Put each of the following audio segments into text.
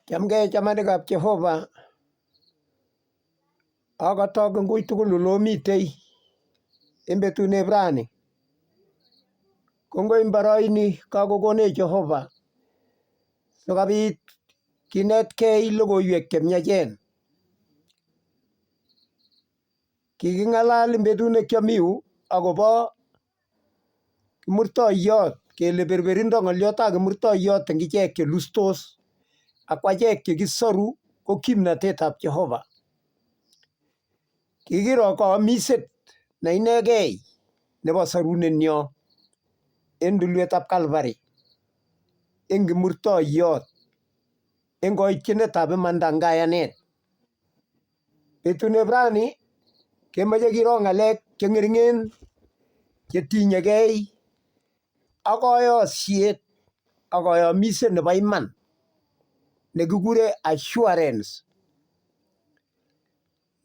Chamgei chamanikab Jehova, akotok eng ui tugul ole omitei eng betuneb rani. Kongoi eng boroini kakokonech Jehova sikobit kinetkei logoiwek che miachen. Kiking'alal eng betut ne kiami yu akobo kimurtoiyot kele berberindo ng'oliotab kimurtoiyot eng ichek che lustos ak achek che kisoru ko kimnatetab Jehova. Kikiro kaamiset ne inegei nebo sorunenyo eng tulwetab Calvary eng kimurtoiyot eng koityinetab imanda eng kayanet. Betuneb rani kemoche kiro ng'alek che ng'ering'en chetinyegei ak koyosiet ak koyomiset nebo iman nekikure assurance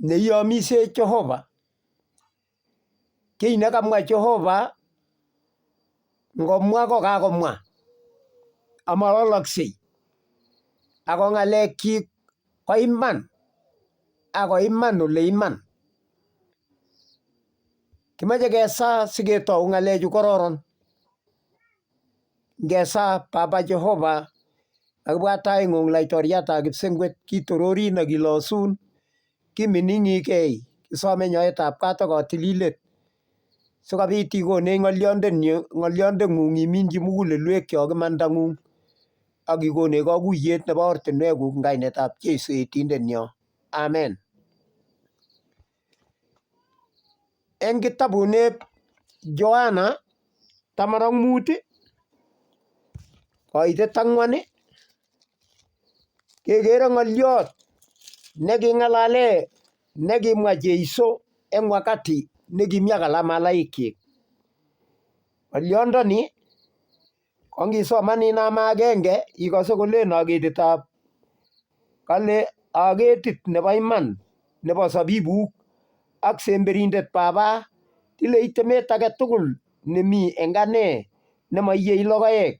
neiyomise Jehova. Kiy nekamwa Jehova ngomwa ko kakomwa amawalaksei ako ng'alekchik ko iman ako iman ole iman. Kimache kesaa siketou ng'alechu kororon. Ngesaa Baba Jehova kakibwa taing'ung laitoriatab kipsengwet kitororin ak kilosun kimining'igei kisome nyoetab kat ak kotililet sikobit ikonech ng'olyondeng'ung iminchi mugulelwekyok imandang'ung ak ikonech kakuyet nebo ortinwekuk eng kainetab Jesu etindenyo. Amen. Eng kitabuneb Yohana 15 koitet ang'wan kekere ng'oliot neking'alale nekimwa Jeiso eng wakati nekimi ak kalamalaikchik. Ng'oliondoni ko ngisoman inam agenge ikose kolen aketitab kale aketit nebo iman nebo sabibuk ak semberindet baba tilei temet age tugul nemi eng ane nemaiyei logoek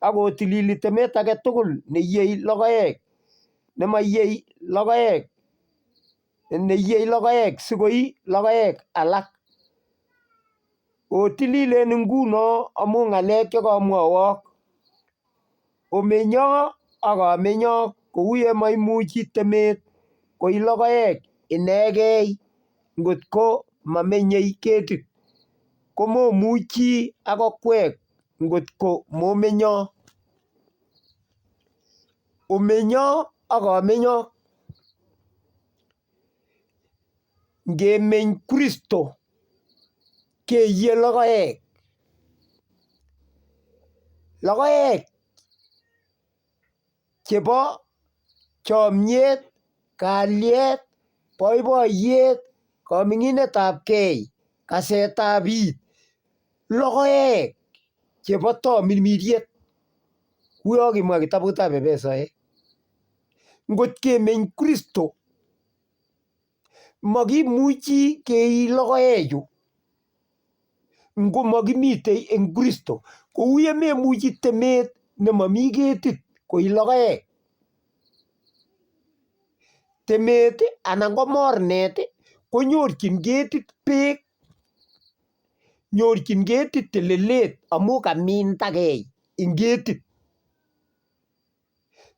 ak kotilili temet age tugul neiyei logoek nemaiyei logoek neiyei logoek sikoi logoek alak. Otililen nguno amu ng'alek che kamwowok. Omenyo ak amenyok kou ye maimuchi temet koi logoek inegei ngot ko mamenyei ketit, komomuchi ak okwek ngot ko momenyo. Omenyo ak amenyok. Ngemeny Kristo keiye logoek. Logoek chebo chomyet, kalyet, boiboiyet, kaming'inetabkei, kasetab it, logoek chebo tomirmiriet kou kimwa kitabutab Efesoek. Ngot kemeny Kristo makimuchi kei logoechu ngomakimitei eng Kristo kou ye memuchi temet nemami ketit koi logoek. Temet anan ko mornet konyorchin ketit beek, nyorchin ketit telelet amu kamindakei eng ketit.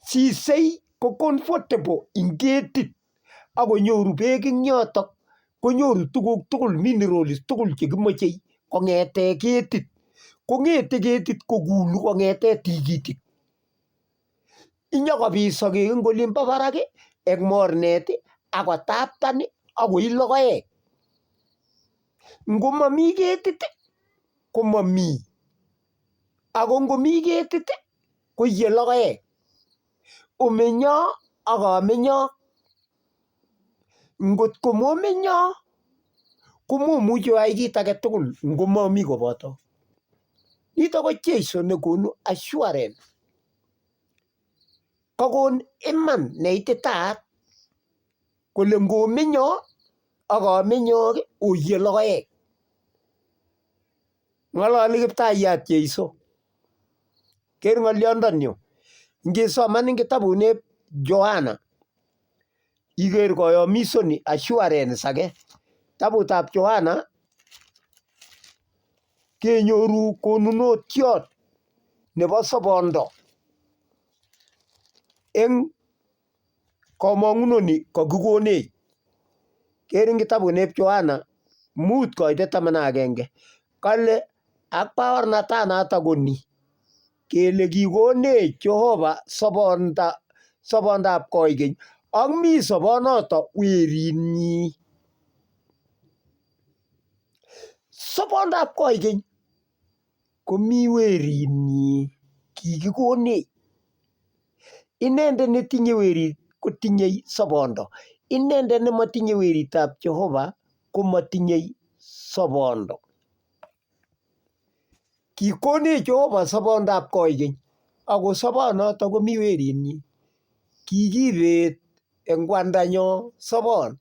Sisei ko comfortable eng ketit akonyoru beek eng yotok konyoru tuguk tugul minerals tugul chekimochei kong'ete ketit. Kong'ete ketit kokulu kong'ete tigitik. Inyokobit sogek eng olimbo barak eng mornet akotaptan akoi logoek. Ngomami ketit komami ako ngomi ketit koiye logoek. Omenyo ak amenyok. Ngot ko momenyo komomuchi oyai kit age tugul ngomomi koboto. Nito ko Jesu nekonu assurance. Kakon iman neititaat kole ngomenyo ak amenyok oiye logoek. Ng'ololi Kiptayat Jeiso. Ker ng'olyondonyu. Ngisoman eng kitabuneb Johana iker koyomisoni assurance age. Kitabutab Johana kenyoru konunotiot nebo sobondo eng komong'unoni kokikonech. Ker eng kitabut Johana 5:11 kale ak baornatanato ko ni kele kikonech Jehova sobondab koikeny ak mi sobonoto werinyi. Sobondab koikeny komi werinyi kikikonech. Inendet netinye werit kotinye sobondo. Inendet nemotinye weritab Jehova komotinye sobondo. Kikonech Jehova sobondab koikeny ako sobonoto komi werinyi. Kikibet eng kwandanyo sobon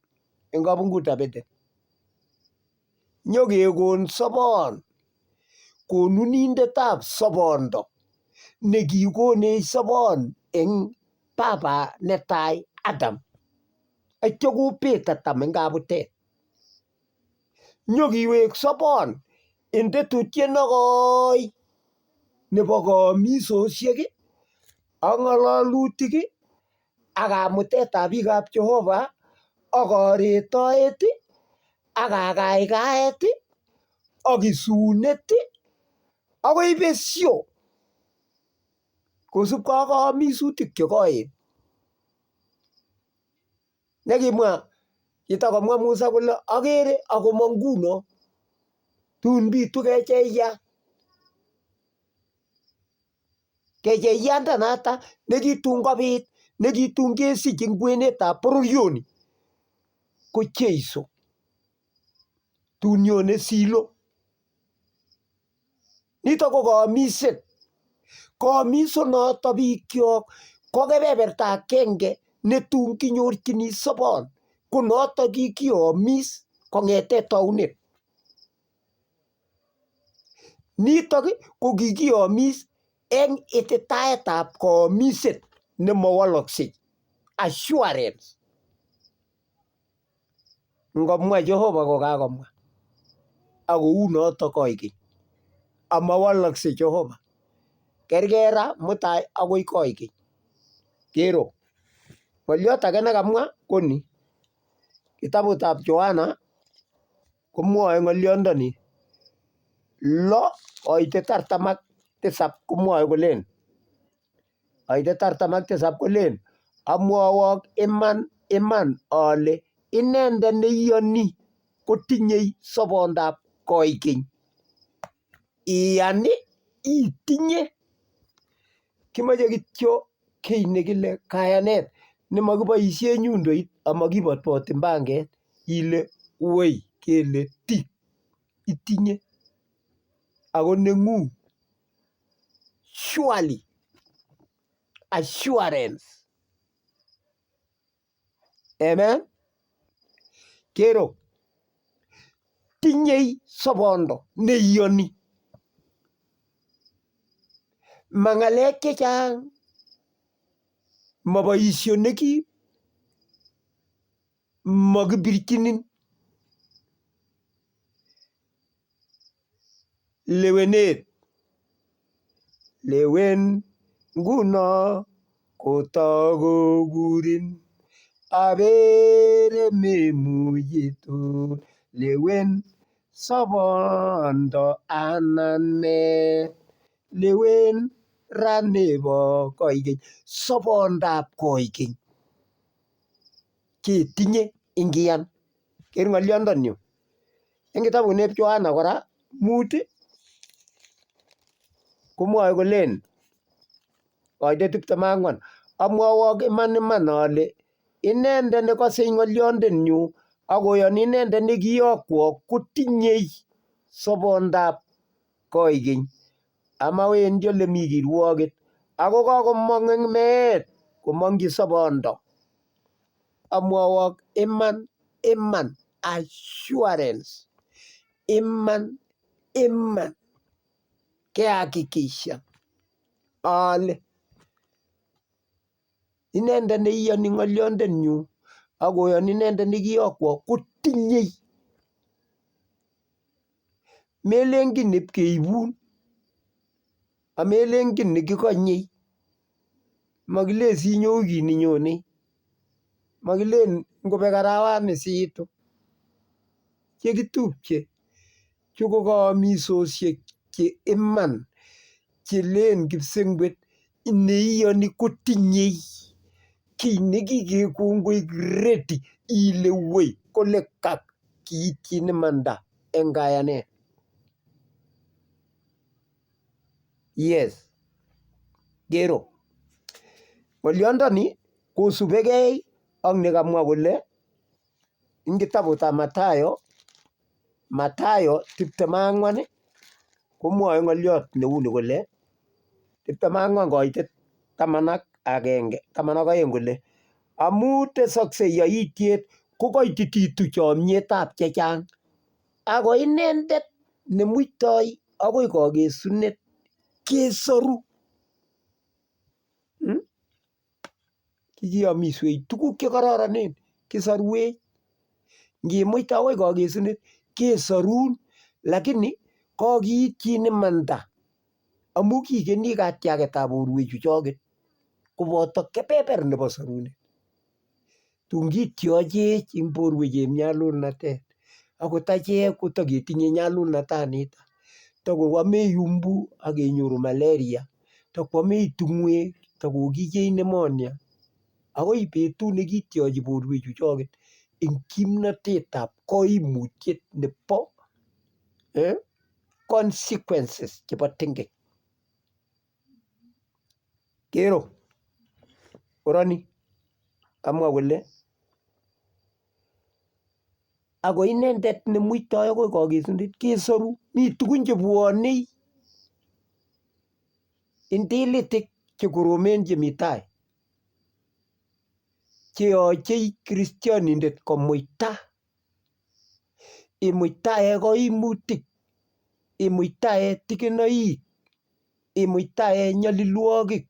eng kabungutab Eden. Nyokekon sobon konunindetab sobondo nekikonech sobon eng baba netai Adam atyo kobet Adam eng kabutet. Nyokiwek sobon eng tetutiet nekoi nebo kaamisosiek ak ng'ololutik ak kamutetab biikab Jehova ak karetoet ak kakaikaet ak isunet akoi besio kosubkei ak kaamisutik chekoen. Nekimwa kitakomwa Musa kole akere akomo nguno tun bitu kecheiyat. Kecheiyandanoto nekitun kobit nekitun kesich eng kwenetab bororioni ko Jeiso. Tun nyone Silo. Nitok ko kaamiset. Kaamisonoto biikyok ko kebeberta agenge netun kinyorchini sobon ko noto kikiomis kong'ete tounet. Nitok ko kikiomis eng ititaetab kaomiset nemowoloksei assurance. Ngomwa Jehova ko kakomwa ak kou noto koikeny amawalaksei Jehova. Kerkei ra mutai akoi koikeny. Kero. Ng'oliot age nekamwa ko ni. Kitabutab Johana komwoe ng'oliondoni 6:47 komwoe kolen koitet 47 kolen amwowok iman iman ale inendet neiyoni kotinyei sobondab koikeny. Iyan itinye. Kimoche kityo kiy nekile kayanet nemakiboisie nyundoit amakibotboti panget ile woi kele tik itinye ako neng'ung surely assurance. Amen. Kero tinyei sobondo neiyoni. Ma ng'alek chechang, ma boisio nekim, makibirchinin lewenet. Lewen nguno kotakokurin abere memuchi tun lewen sobondo anan meet lewen ra nebo koikeny sobondab koikeny ketinye ingiyan. Ker ng'olyondoni eng kitabut neb Johana kora 5 komwoe kolen koitet 24 amwowok iman iman ale inendet nekosei ng'olyondenyu akoyoni inendet nekiyokwok kotinyei sobondab koikeny amawendi ole mi kirwoket ako kakomong eng meet komongchi sobondo. Amwowok iman iman assurance iman iman kehakikishan ale Inendet neiyoni ng'olyondenyu ak koyoni inendet nekiyokwo kotinyei. Melen kiy nipkeibun, amelen kiy nekikonyei, makilen sinyo wikit ninyonei, makilen ngobek arawani siitu. Chekitupche chu ko kaamisosiek che iman che len kipsengwet neiyoni kotinyei kiy nekikekon koik ready ile woi kole kak kiityin imanda eng kayanet. Yes, kero ng'olyondoni kosubekei ak nekamwa kole eng kitabutab Mathayo, Mathayo 24 komwoe ng'olyot neu ni kole 24 koitet 11 12 kole amu tesoksei yaityet kokoitititu chomyetab chechang ako inendet nemuitoi akoi kokesunet kesoru. Kikiyomiswech tuguk chekororonen kisoruwech. Ngimuita akoi kokesunet kesorun lakini kokiityin imanda amu kikeni katyaketab borwechu choket koboto kebeber nebo sorunet. Tun kityochech eng borwek chep nyalulnatet akot achek kotaketinye nyalulnatanito. Takoamech umbu ak kenyoru malaria, takwamech tung'wek, takokichech pneumonia akoi betut nekityochi borwechu choket eng kimnatetab koimutiet nebo consequences chebo tengek. Kero koroni kamwa kole ako inendet nemuitoi akoi kokesunet kesoru. Mi tugun chebwonei indilitik chekoromen chemi tai cheyochei kristionindet komuita. Imuitae koimutik, imuitae tikinoik, imuitae nyalilwogik,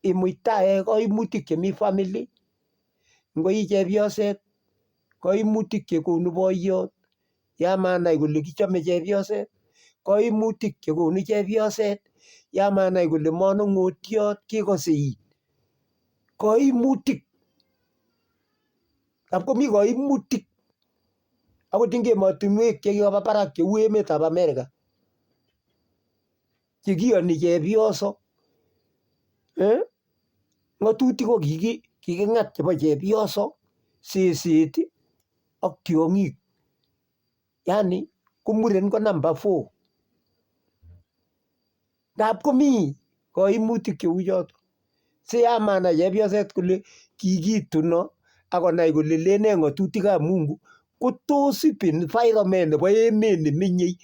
imuitae koimutik chemi family, ngoi chepyoset koimutik chekonu boyot yamanai kole kichome chepyoset, koimutik chekonu chepyoset yamanai kole manung'otiot kekose it, koimutik ngap komi koimutik akot eng emotinwek chekikoba barak cheu emetab Amerika chekiyoni chepyoso eh? Ng'atutik ko kiking'at chebo chepyoso seset ak tiong'ik yani ko muren ko number four. Ngap komi koimutik cheu choto si yamanai chepyoset kole kikituno akonai kole lene ng'atutikab Mungu kotos ib environment nebo emet nemenyei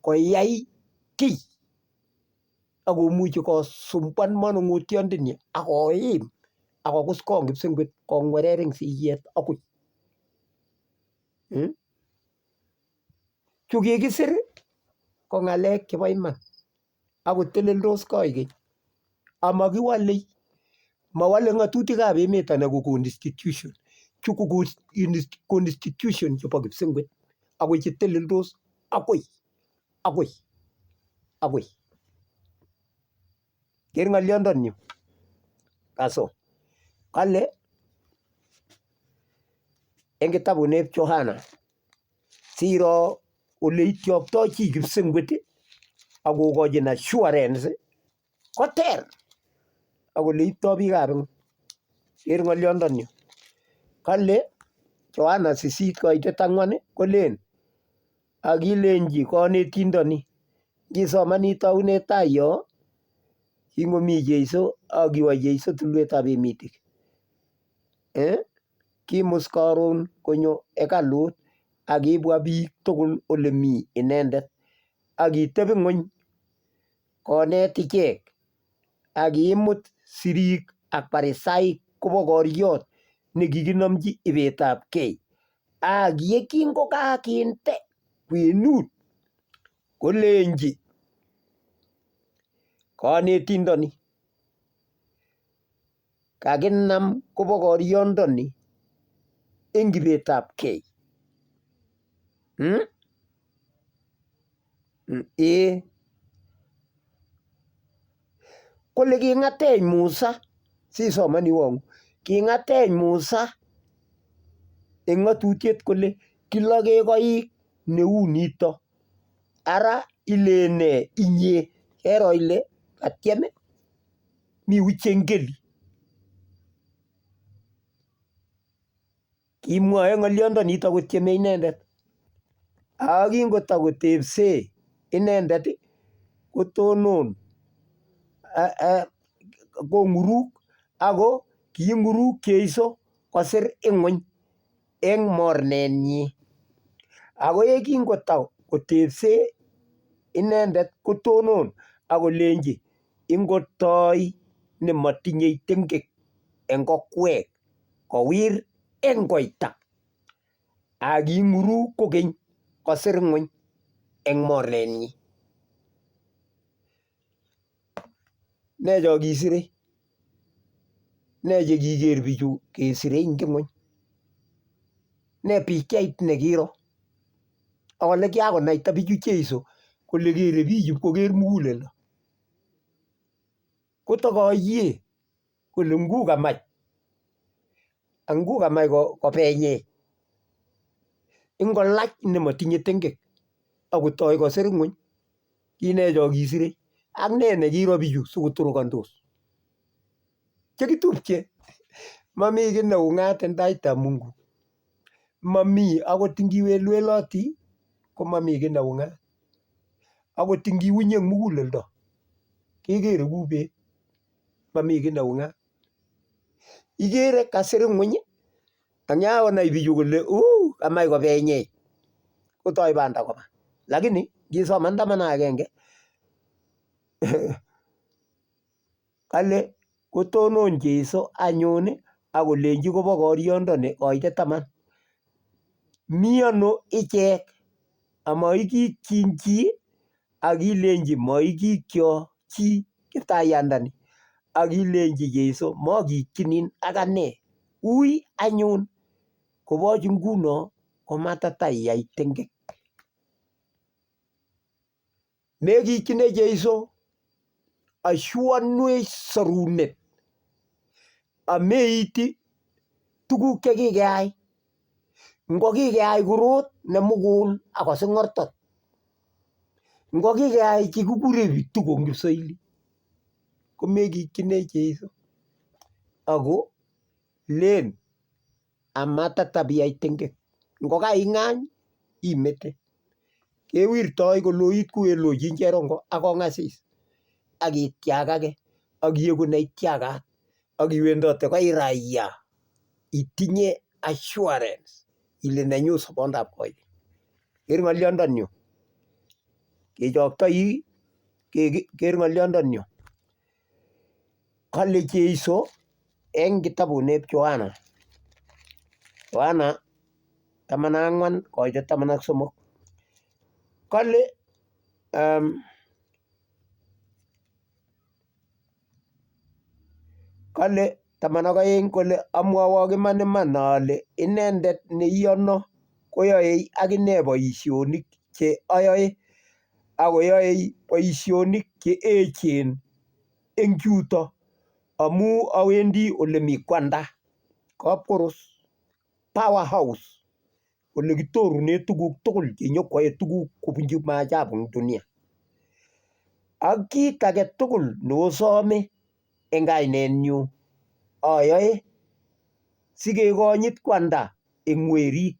koyai kiy akomuchi kosumbuan manung'otiondeni akoim akokus kong kipsengwet kong'werer eng siyet akoi. Chu kikisir ko ng'alek chebo iman akoteleldos koikeny amakiwalei mawale ng'atutikab emet anan ko constitution. Chu ko constitution chebo kipsengwet ako cheteleldos akoi akoi akoi. Ker ng'olyondoni kasom kale eng kitabut neb Johana siro ole ityoktoi chi kipsengwet akokochin assurance koter ak ole iptoi biikab ing'ony. Ker ng'olyondoni kale Johana 8:4 kolen akilenji konetindoni ngisomani taunet tai yo kingomi Jeiso akiwa Jeiso tulwetab emitik. Kimus karon konyo hekalut akibwa biik tugul ole mi inendet akitebi ng'ony konet ichek akimut sirik ak parisaik kobo koriot nekikinomchi ibetab kei ak yekingokakinde kwenut kolenji konetindoni Kakinam kobokoriondoni eng ibetabkei. Ee. Kole king'atech Musa, sisomani wong'u, king'atech Musa eng ng'atutiet kole kiloge koik neu nito. Ara ilene inye? Kero ile katyem mi uchengeli. Kimwoe ng'olyondonito kotyeme inendet. Ak kingotokotebse inendet kotonon kong'uruk ako kiing'uruk Jeiso kosir ing'uny eng mornenyi. Ako ye kingotokotebse inendet kotonon akolenji ingotoi nemotinyei tengek eng okwek kowir eng koita. Ak kiing'uruk kokeny kosir ng'uny eng mornenyi. Ne cho kisirei? Ne chekiker bichu kesirei eng ng'uny? Ne pichait nekiro? Ak ole kiakonaita bichu Jeiso kole kere biich ipkoker muguleldo. Kotokoyie kole ngukamach ngukamach kopenyech ingolach nemotinye tengek akotoi kosir ng'uny kine cho kisirei ak ne nekiro bichu sikotorokondos chekitupche mami kiy neung'at eng taitab Mungu mami akot ngiwelweloti komami kiy neung'at akot ngiunye eng muguleldo kekere kuu beek mami kiy neung'at ikere kasir ng'uny ang yakonai bichu kole uu kamach kopenyech kotoi banda koba lakini ngisoman 11 kale kotonon Jeiso anyun akolenji kobokoriondoni koite 10 mi ano ichek amaikikyin chi akilenji moikikyo chi kiptaiyandani akilenji Jeiso mokikchinin ak ane ui anyun koboch nguno komatatai tengek. Mekikchine Jeiso ashuanwech sorunet ameiti tuguk chekikeai ngo kikeai korot nemugul akosing'ortot ngo kikeai chekikure vituko eng Kiswahili komekikchine Jeiso ako len amatatapiyai tengek ngo kaing'any imete kewirtoi koloit ku kelochin cherongo ak kong'asis ak itiakake ak ieku neitiakat ak iwendote koi raia itinye assurance ile nenyu sobondab koikeny. Ker ng'olyondoni kechoktoi ker ng'olyondoni kale Jeiso eng kitabunep Yohana Yohana 14 koitet 13 kale kale 12 kole amwowok iman iman ale inendet neiyono koyoei akine boisionik che ayoe akoyoei boisionik che echen eng chuto amu awendi ole mi Kwanda Kapkoros power house ole kitorune tuguk tugul chenyokwoe tuguk kobunchi maajabu eng dunia. Ak kit age tugul neosome eng kainenyu ayoe sikekonyit Kwanda eng werit.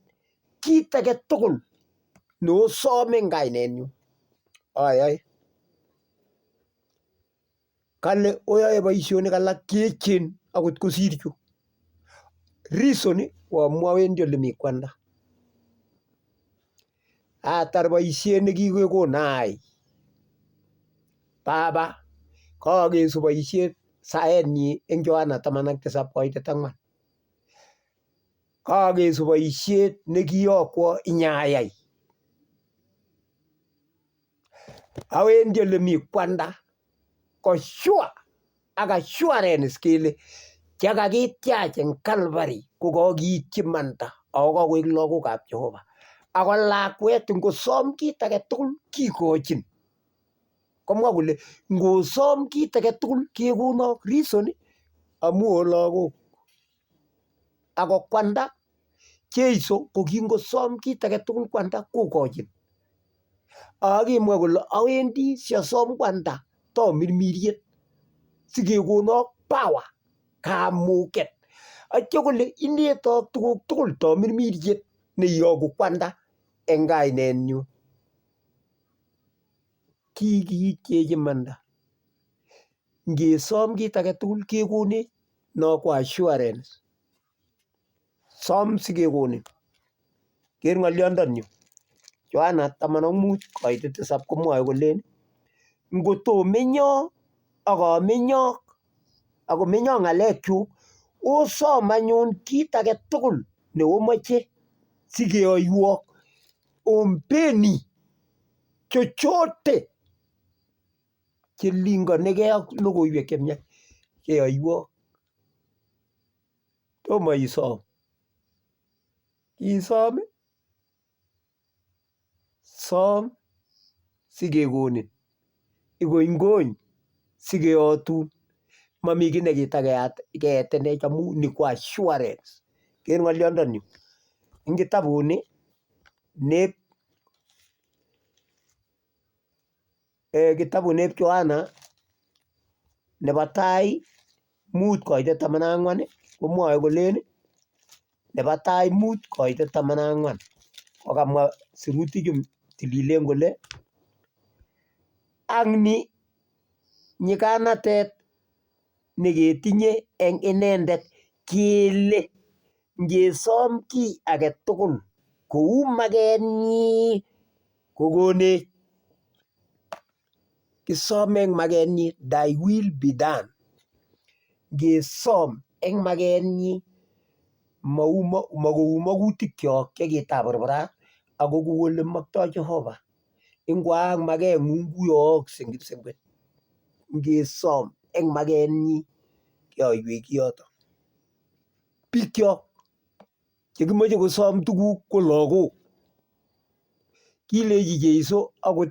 Kit age tugul neosome eng kainenyu ayoe. Kale oyoe boisionik alak cheechen akot kosir chu. Reason ko amu awendi ole mi Kwanda. Atar boisiet nekikekona ayai. Baba kaakesu boisiet saetnyi eng Yohana 17 koitet 4. Kaakesu boisiet nekiyokwo inyayai. Awendi ole mi Kwanda ko sure ak assurance kele Chekakitiach en Calvary ko kokiityi imanda ako kakoik lagokab Jehova. Ako lakwet ngosom kit age tugul kikochin. Komwa kole ngosom kit age tugul kekonok. Reason amu o lagok. Ako kwanda Jeiso ko kingosom kit age tugul kwanda kokochin. Akimwa kole awendi siasom kwanda tamirmiriet sikekonok power kamuket. Atya kole inetok tuguk tugul tamirmiriet neiyoku kwanda eng kainenyu. Kikiityech imanda. Ngesom kit age tugul kekonech. No ko assurance. Som sikekonin. Ker ng'olyondoni. Yohana 15:7 komwoe kolen ngotomenyo ak amenyok akomenyo ng'alekchuk osom anyun kit age tugul neomoche sikeyoiwok. Ombeni chochote chelingonigei ak logoiwek chemiach keyoiwok. Tomo isom. Isom som sikekonin. Ikonyngony sikeyotun. Mami kiy nekitakeetenech amu ni ko assurance. Ker ng'olyondoni eng kitabuni nep kitabunep Yohana nebo tai 5:14 komwoe kolen nebo tai 5:14 kokamwa sirutichu tililen kole ak ni nyikanatet neketinye eng inendet kele ngesom kiy age tugul kou makenyi kokonech. Kisome eng makenyi thy will be done. Ngesom eng makenyi makou makutikchok chekitaburburat ako kou ole maktoi Jehova. Ingwaak makeng'ung koyooksei eng kipsengwet. Ngesom eng makenyi keyoiwech kiyoto. Bikyok chekimoche kosom tuguk ko lagok. Kilechi Jeiso akot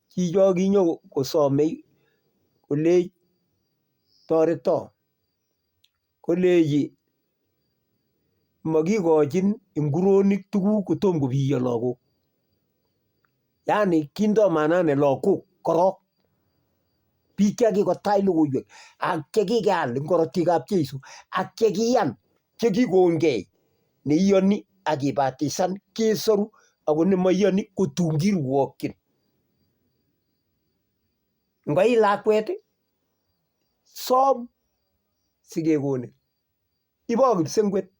chicho kinyo kosomei kolech toreto kolechi makikochin nguronik tuguk kotom kobiyo lagok. Yaani kindo maanane lagok korok. Biik chekikotach logoiwek ak chekikeal eng korotikab Jeiso ak chekiyan chekikongei neiyoni ak kibatisan kesoru ako nemoiyoni kotun kirwokyin. Ngoi lakwet som sikekonin. Ibo kipsengwet.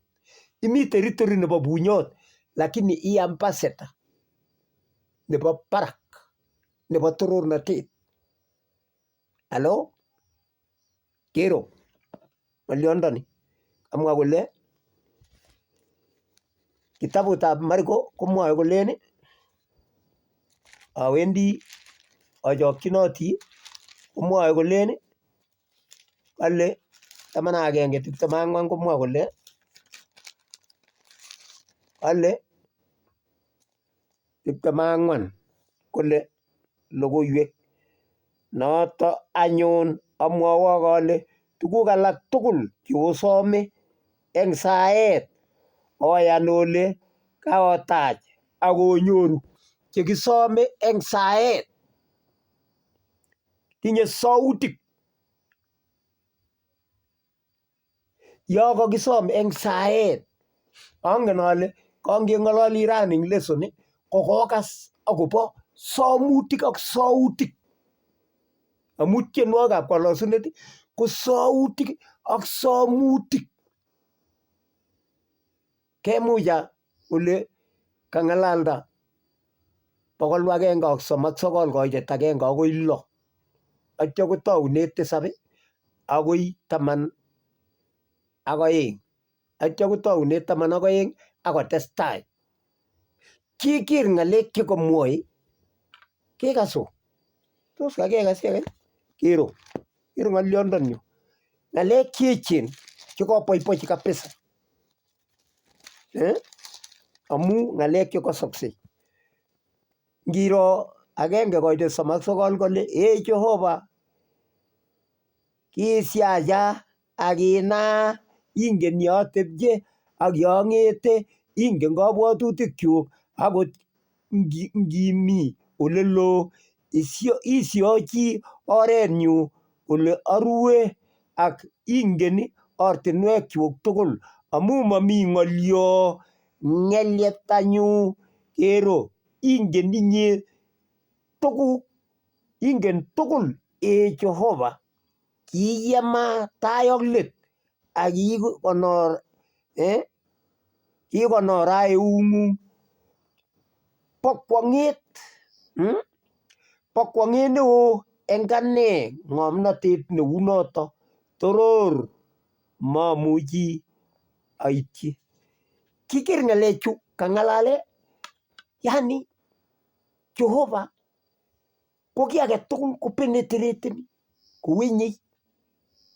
Imi territory nebo bunyot lakini i ambassador nebo barak nebo torornatet. Alo kero ng'olyondoni kamwa kole kitabutab Marko komwoe kolen awendi achokchinoti komwoe kolen kale 11:24 komwa kole kale 24 kole logoiwek noto anyun amwowok ale tuguk alak tugul cheosome eng saet oyan ole kaotach akonyoru chekisome eng saet tinye sautik yo kakisom eng saet angen ale kangeng'ololi rani eng lesson ko kokas akobo somutik ak sautik amu tienwogikab kalosunet ko sautik ak somutik kemucha ole kang'alalda 139 koitet 1 akoi 6 atya kotaune 7 akoi 12 atya kotaune 12 akotestai. Kiker ng'alek chekamwoe kekaso tos kakekas ki age? Kero kero ng'olyondoni. Ng'alek cheechen chekoboibochi kabisa amu ng'alek chekosoksei. Ngiro agenge koitet 39 kole ee Jehova kiisiacha ak inaa ingen ye atepche ak ye ang'ete ingen kabwatutikyuk akot ngimi oleloo isiochi orenyu ole arue ak ingen ortinwekyuk tugul amu mami ng'olyo ng'elyeptanyu kero ingen inye tuguk ingen tugul ee Jehova kiiyema tai ak let ak kiikonora eung'ung. Bo kwong'et bo kwong'et neo eng ane ng'omnotet neu noto toror mamuchi aityi. Kiker ng'alechu kang'alale yani Jehova ko kiy age tugul kopenetrateni kowenyei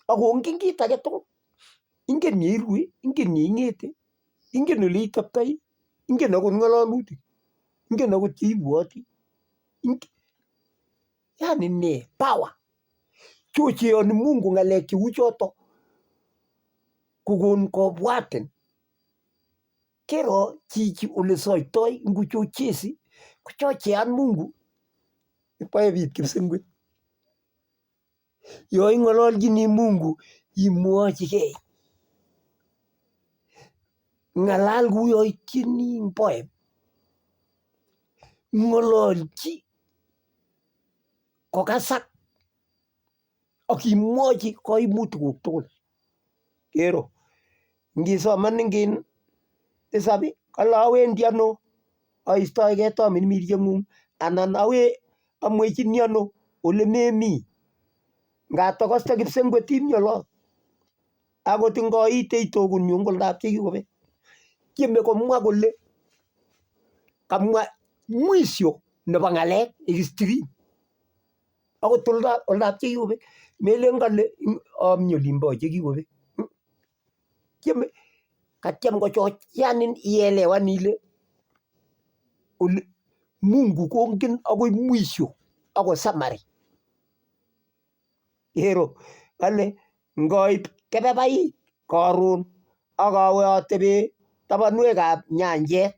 akongen kit age tugul. Ingen yeirue, ingen yeing'ete, ingen ole iteptoi, ingen akot ng'alalutik, ingen akot cheibwoti. Yani ne power. Chocheoni Mungu ng'alek cheu choto kokon kobwatin. Kero chichi ole soitoi eng uchochezi kochochean Mungu boe bik kipsengwet. Yo ing'ololchini Mungu imwochigei. Ng'alal kuyo ityeni eng poem. Ng'ololchi kokasak ak imwochi kaimutikuk tugul. Kero ngisoman ing tisab kale awendi ano aistoegei tamirmirieng'ung anan awe amwechini ano ole memi. Ngatokoste kipsengwet imi olot akot ngoite itokunyu eng oldab chekikobek. Tyeme komwa kole kamwa mwisho nebo ng'alek extreme. Akot oldab chekikobek melen kale ami olimbo chekikobek. Tyeme katyem kochocheanin ielewan ile ole Mungu kongen akoi mwisho akoi summary. Kero kale ngoib kebebaik karon ak awe atebe tabanwekab nyanjet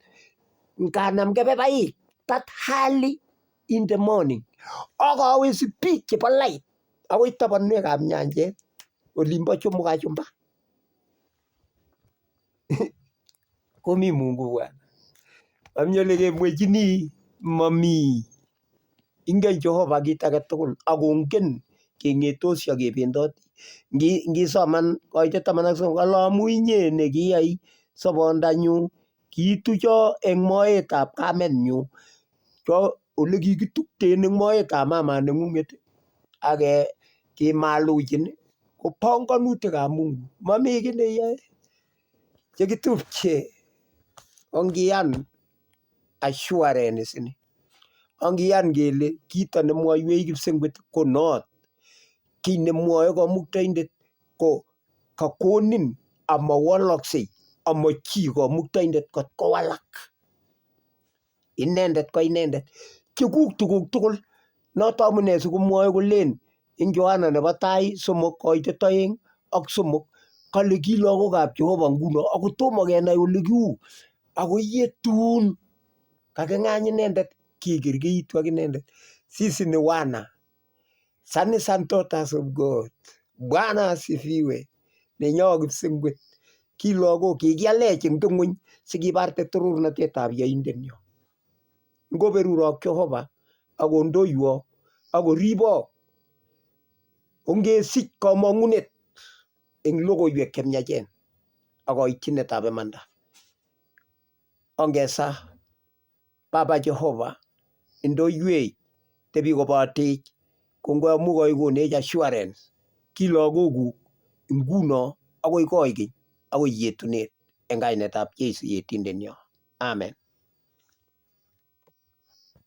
nganam kebebaik that early in the morning ak awe speed chebo light akoi tabanwekab nyanjet olimbo Jomo Kachumba. Komi Mungu bwana. Mami ole kemwechini mami. Ingen Jehova kit age tugul akongen keng'etosi ak kebendoti. Ngisoman koitet 13 kole amu inye ne kiyai sobondanyu kiitucho eng moetab kamenyu cho ole kikitukten eng moetab mama neng'ung'et ak kemaluchin ko panganutikab Mungu. Mami kiy neiyoe. Chekitupche ongiyan assurance ini. Ongiyan kele kito nemwoiwech kipsengwet ko not. Kiy nemwoe kamuktaindet ko kakonin amawalaksei ama chi kamuktaindet kot kowalak. Inendet ko inendet. Chekuk tuguk tugul. Noto amune sikomwoe kolen eng Yohana nebo tai 3 koitet 2 ak 3 kale ki lagokab Jehova nguno ako tomo kenai ole kiu ako yetun kaking'any inendet kekerkeitu ak inendet. Sisi ni wana sons and daughters of God. Bwana asifiwe. Nenyo kipsengwet. Ki lagok kikialech eng ng'weny sikibarte torornatetab yoindenyo. Ngoberurok Jehova akondoiwok akoribok ongesich kamang'unet eng logoiwek chemiachen ak kaityinetab imanda. Ongesa Baba Jehova indoiwech tebi kobatech kongoi amu koikonech assurance ki lagokuk nguno akoi koikeny akoi yetunet eng kainetab Jesu yetindenyo. Amen.